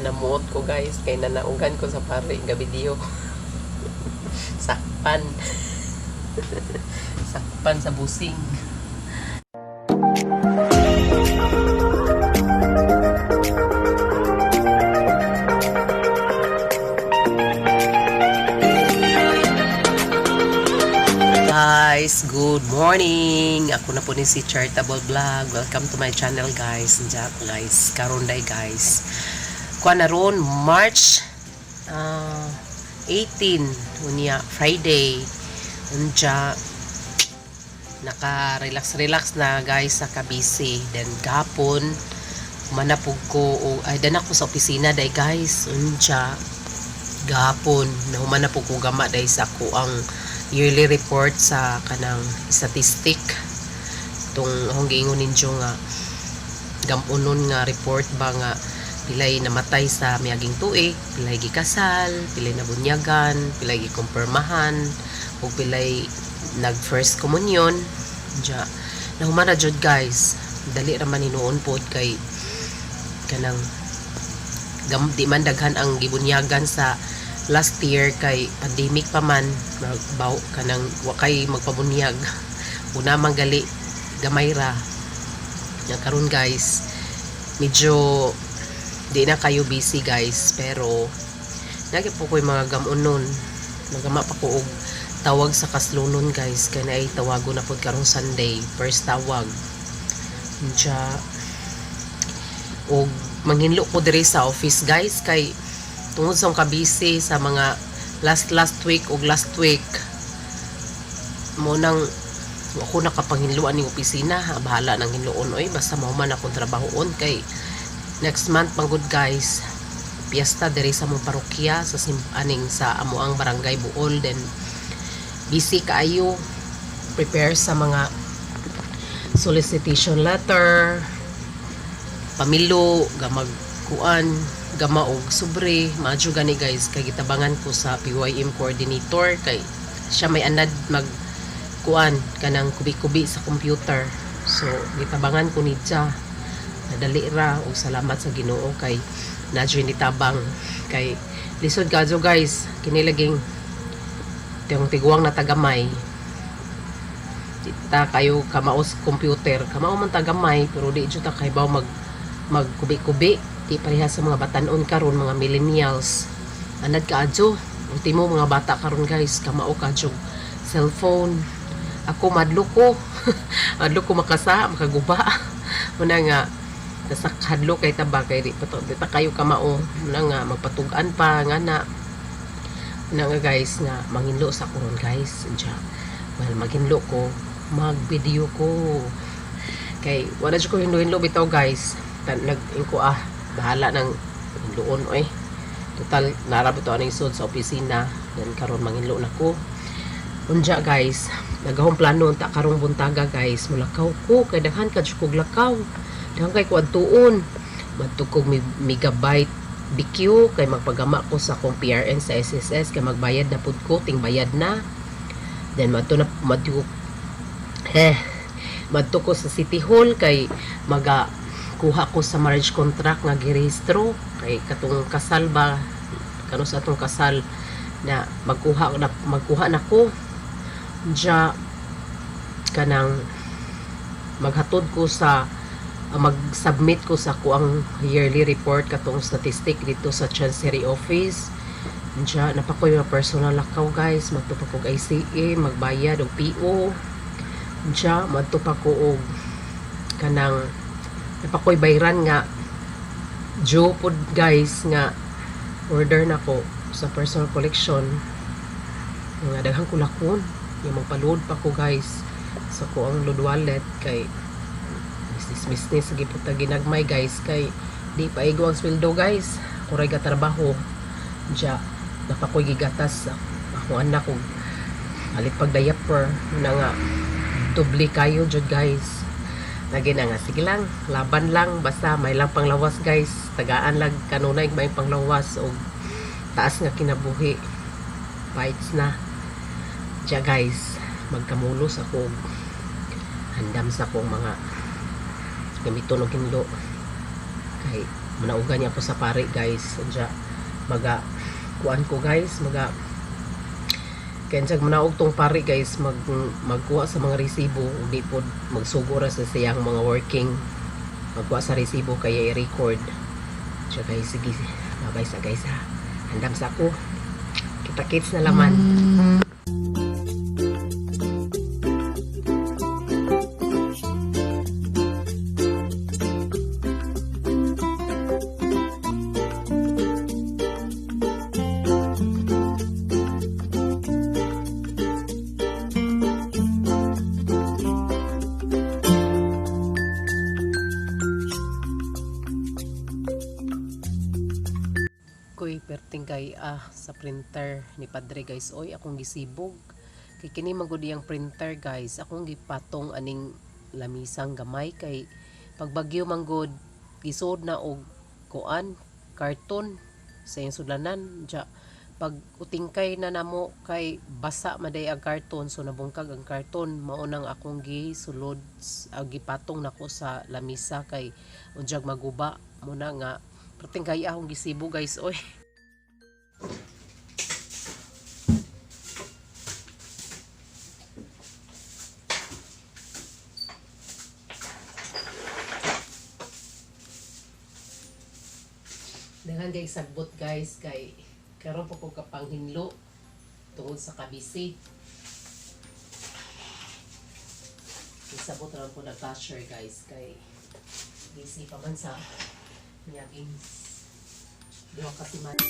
Namuot ko, guys, kay nanaugan ko sa pari nga video. Sakpan. Sakpan sa busing. Guys, good morning! Ako na po ni si Charitable Vlog. Welcome to my channel, guys. Diyan, guys. Karon day, guys. Kuha na ron, March 18. Unya, Friday. Unya, naka-relax-relax na, guys, sa kabisi. Then, gapon, manapog ko, o, ay, dan ako sa opisina day, guys. Unya, gahapon nahuman na po ko gama day sa ako ang yearly report sa kanang statistic tong akong giingon ninyo nga gamunon nga report ba nga pilay namatay sa miaging tuig, pilay gikasal, pilay nabunyagan, pilay gikumpirmahan ug pilay nag first communion. Diya nahuman na jud, guys. Dali ra man hinuon pod kay kanang di man daghan ang gibunyagan sa last year kay pandemic pa man, magbaw kanang wa kay magpabunyag, una man gali gamay ra. Nya karon, guys, medyo di na kayo busy, guys, pero nagi po ko'y mga gamunon. Magama pa ko og tawag sa kaslunon, guys, kay naay tawago na pod karong Sunday, first tawag. Diya og manghinlo ko diri sa office, guys, kay tungod sa akong kabisi sa mga last last week ug last week mo nang ako nakapanghinloan ning opisina. Ah, bahala nang hinloon oy, basta mahuman akong trabahoon kay next month man gud, guys, piyesta diri sa among parokya sa aning sa amoang barangay Buol. Then busy kaayo prepare sa mga solicitation letter, pamilo, gamag kuan, gama og sobre. Maadyo gani, guys, kay gitabangan ko sa PYM coordinator kay siya may anad mag kuan kanang kubi-kubi sa computer, so gitabangan ko ni siya. Nadali ra og salamat sa Ginoo kay nadyo nitabang kay lisod kadyo, guys, kini laging tiyong tiguang na tagamay. Di ta kayo kamao sa computer, kamao man tagamay pero di jud ta kahibaw mag magkubi-kubi. Di pareha sa mga batanon karon, mga millennials, anad kaadyo. Ultimo mga bata karon, guys, kamao kadyo cellphone. Ako madlo ko, madlo ko makasa makaguba. Muna nga nasa hadlo kay taba kay di pa to, di ta kayo kamao. Muna nga magpatug-an pa nga na. Muna nga, guys, nga manginlo sa kuron, guys. Diya, well, maghinlo ko, mag video ko kay wala jud ko hinlo-hinlo bitaw, guys. Nag ko, ah, bahala nang hinloon oy, total nara bitaw aning sud sa opisina. Then karon manginlo na ko. Unja, guys, nagahong plano unta karong buntaga, guys, mulakaw ko kay daghan ka jud kog lakaw, daghan kay ko adtuon. Madto kog megabyte BQ kay magpagama ko sa akong PRN sa SSS kay magbayad na pud ko, ting bayad na. Then madto na madto eh madto ko sa City Hall kay maga kuha ko sa marriage contract nga girehistro kay katong kasal ba, kano sa atong kasal na magkuha na ko. Diya kanang maghatod ko sa mag-submit ko sa kuang yearly report katong statistic dito sa Chancery Office. Diya napakoy mga personal lakaw, guys. Madto pa kog ICA magbayad og PO. Diya madto pa ko og kanang napakoy bayran nga due pod, guys, nga order na ko sa personal collection nga daghang kulakon. Yung magpa-load pa ko, guys, sa ko ang load wallet kay business business sige po ta ginagmay, guys, kay di pa igo ang sweldo, guys. Kuray ga trabaho. Diya napakoy gigatas akong anak og alit pag diaper na nga doble kayo jud, guys. Lagi na nga sige lang, laban lang, basta may lang panglawas, guys. Tagaan lang kanunay may panglawas og taas nga kinabuhi, fights na. Diya, guys, magkamulos ako og handam sa akong mga gamiton og hinlo kay Manaugan niya ako sa pare, guys. Unya maga kuan ko, guys, maga kaya unsag manaog tong pare, guys, magkuha sa mga resibo ug di pod magsugo ra sa siyang mga working magkuha sa resibo kaya i-record siya, guys. Sige, bye sa, guys, ha. Andam sa ako, kita kits na laman. Koy perting kay sa printer ni Padre, guys, oy. Akong gisibog kay kini man gud iyang printer, guys. Akong gipatong aning lamisang gamay kay pagbagyo man gud gisod na og kuan, karton sa iyang sudlanan. Ja pag utingkay na namo kay basa maday ang karton, so nabungkag ang karton. Mao nang akong gisulod, gipatong nako sa lamisa kay unyag maguba muna nga perting kay akong gisibo, guys, oy. Daghan kay sagbot, guys, kay karon pa ko kapanghinlo tungod sa kabisi. Isabot ra ko nag-cashier, guys, kay busy pa man sa niyaging duha ka semana.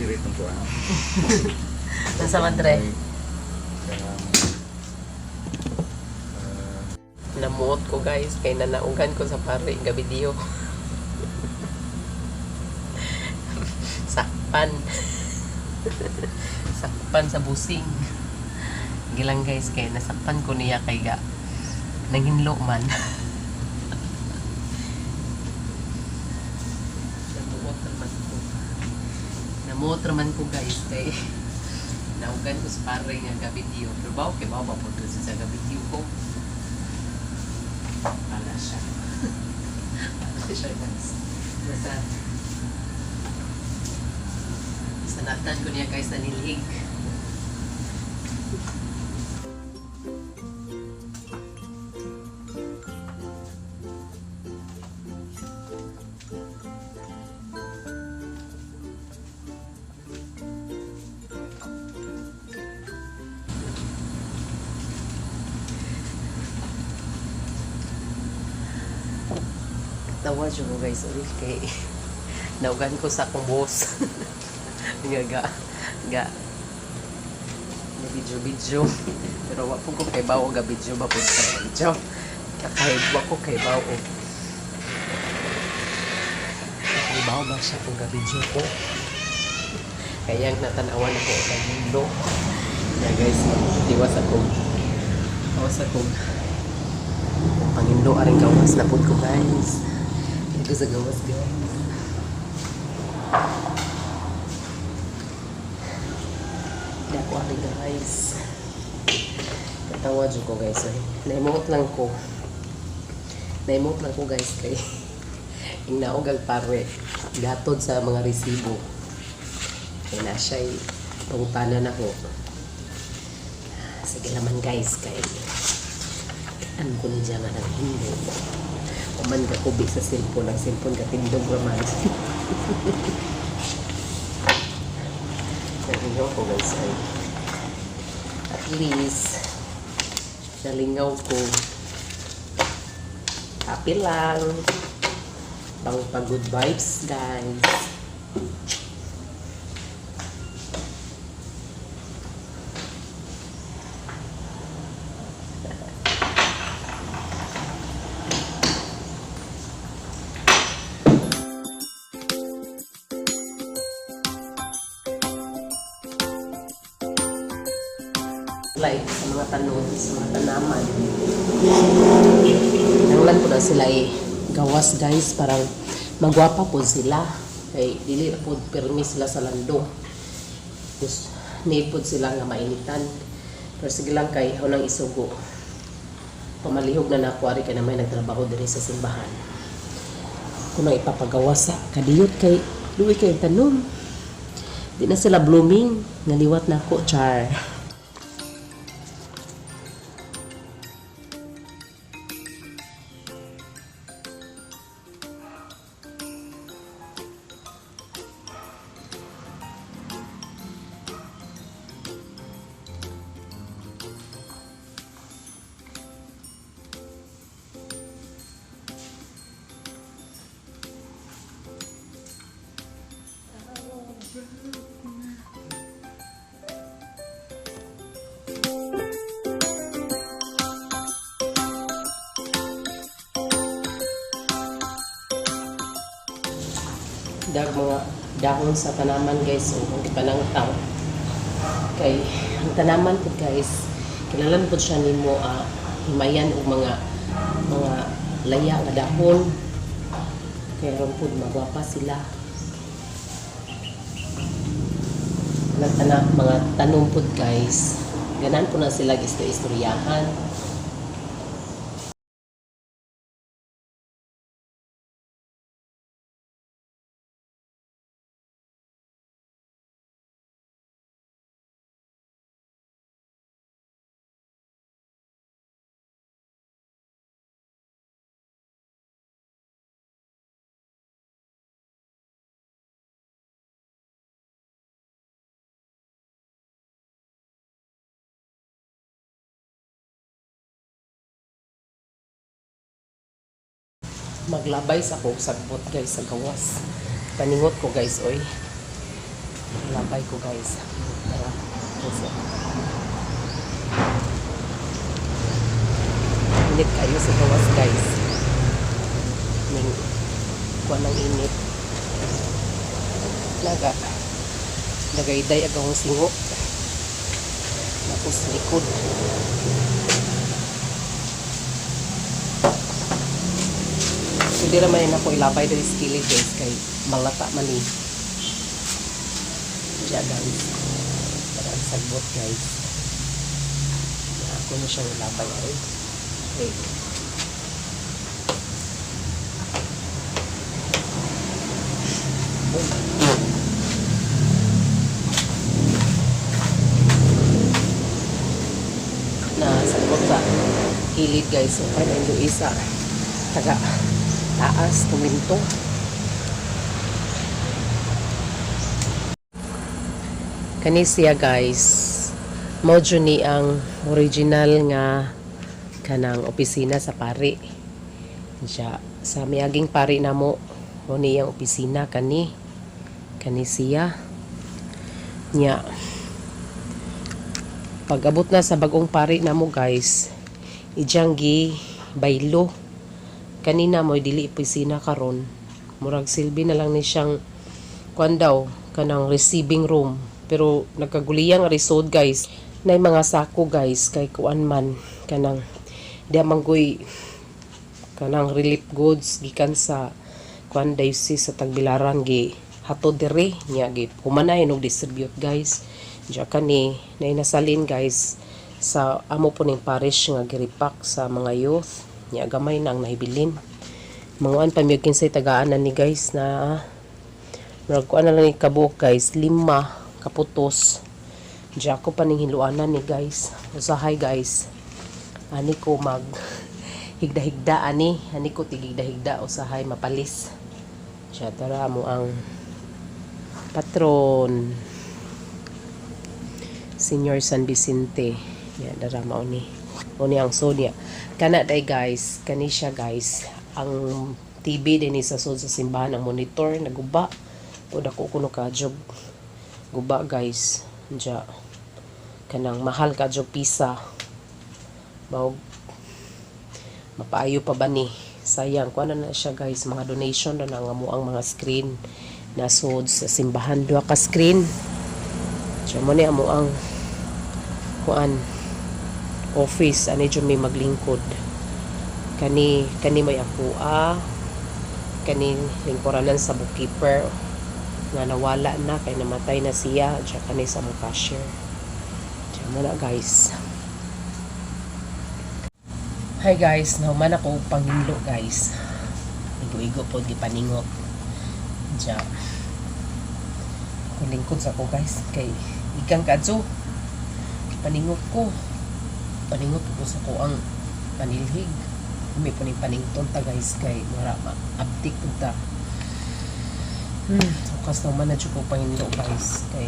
Diri itong kuan. Nasa madre. Kanang, ah, Namuot ko guys, kay nanaugan ko sa pare nga video. Sakpan. Sakpan sa busing. Gilang guys, kay nasakpan ko niya kay ga nanghinlo man. Namuot naman ko. Namuot naman ko guys kay naugan ko sa pare nga ga video. Pero bawo kay bawo ba po sa ga video ko. Pala siya. Pala siya guys. Basta sanatan ko niya guys nanilhig. Tawa siya ko guys ulit kay naugan ko sa akong boss. Nga ga ga na video video pero wa po ko kay bawo ga video ba po sa video kahit wa ko kay bawo kay bawo ba siya kung ga video ko kaya ang natanawan ako og mundo ya guys, tiwas ako, tiwas ako pangindo aring gawas na pud ko guys. Dito sa gawas guys. Hindi ako ari guys. Katawa jud ko guys eh. Naimot lang ko. Naimot lang ko guys kay ingnaog ang pare gatod sa mga resibo. Kay na siya'y pangutana na ko. Sige naman guys kay ano ko niya nga ng hindi. Uman ka kubik sa cellphone, ang cellphone ka tindog raman. Nalingaw ko guys ay at least nalingaw ko. Happy lang. Pang pa good vibes guys. Like sa mga tanon, sa mga tanaman. Nanglan po na sila eh. Gawas guys, parang magwapa po sila. Kay dili na po permi sila sa landong. Tapos need po sila nga mainitan. Pero sige lang kay unang isugo. Pamalihog na nakuari kay na may nagtrabaho diri sa simbahan. Kung na ipapagawa sa kadiyot kay luwi kay tanom. Di na sila blooming. Naliwat na ako, char. Dag mga dahon sa tanaman guys, o kung ipanangtaw kay ang tanaman po guys kinahanglan po siya nimo himayan og mga laya nga dahon kay aron pud magwapa sila. Nagtana mga tanom pud guys, ganan po na sila istoryahan. Maglabay sa ko sagbot guys sa gawas. Paningot ko guys oy. Labay ko, guys. Tara. Kasi init kayo sa gawas, guys. Ning kuan ng init. Naga. Nagayday ang akong singo. Naku sa likod. Hindi naman yun ako ilabay diri sa kilid, guys, kay malata man eh. Diya, guys. Para ang sagbot, guys. Na ako na siyang ilabay ay. Okay. Na sagbot sa kilid, guys. So kaya yung isa taga taas kuminto. Kani siya, guys. Mao jud ni ang original nga kanang opisina sa pari. Siya sa miaging pari namo mo niyang opisina kani. Kani siya. Nya pag abot na sa bagong pari namo, guys, ijang gi baylo. Kanina mo dili opisina karon. Murag silbi na lang ni siyang kuan daw, kanang receiving room. Pero nagkaguliyang resort, guys. Nay mga sako, guys, kay kuan man kanang di manggoy kanang relief goods gikan sa kuan diocese sa Tagbilaran gi hatod diri nya gi humanay og distribute, guys. Diya kani nay nasalin, guys, sa amo po ning parish nga giripak sa mga youth nya gamay na ang nahibilin. Manguan pa miyog kinsay tagaan ni, guys, na murag kuan na lang ni kabuok, guys, lima kaputos. Diya ako pa ning hiluanan ni, guys. Usahay, guys, ani ko mag higda-higda ani ani ko tigigda-higda, usahay mapalis siya. Tara mo ang patron, Senior San Vicente. Ya, dara mao ni. Mao ni ang Sonia. Kana day, guys, kani siya, guys. Ang TV din ni sa sud sa simbahan, ang monitor naguba. O dako kuno ka job guba, guys. Diya kanang mahal ka job pisa. Mao mapaayo pa ba ni? Sayang kuan na na siya, guys, mga donation na nga mo ang mga screen nasod sa simbahan, duha ka screen. Siya mo ni amo ang kuan office ani jud may maglingkod kani kani may ako kani lingkuranan sa bookkeeper nga nawala na kay namatay na siya. Siya kani sa among cashier. Siya mo na, guys. Hi guys, nahuman ako og panghinlo, guys. Igo-igo po gipaningot. Diya. Ako lingkod sa ko, guys, kay igang kadto. Paningot ko. Paningot ko sa ko ang panilhig. May po ning panington ta, guys, kay mura ma abtik pud ta. Okas naman na jud ko panginlo, guys, kay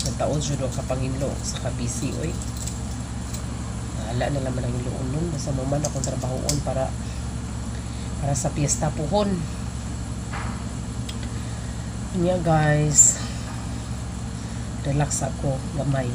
nagtaod jud ka panginlo sa ka-busy oy. Bahala na naman ang iloon nun. Basta mo man akong trabahoon para para sa piyesta puhon. Nya, guys. Relax ako gamay.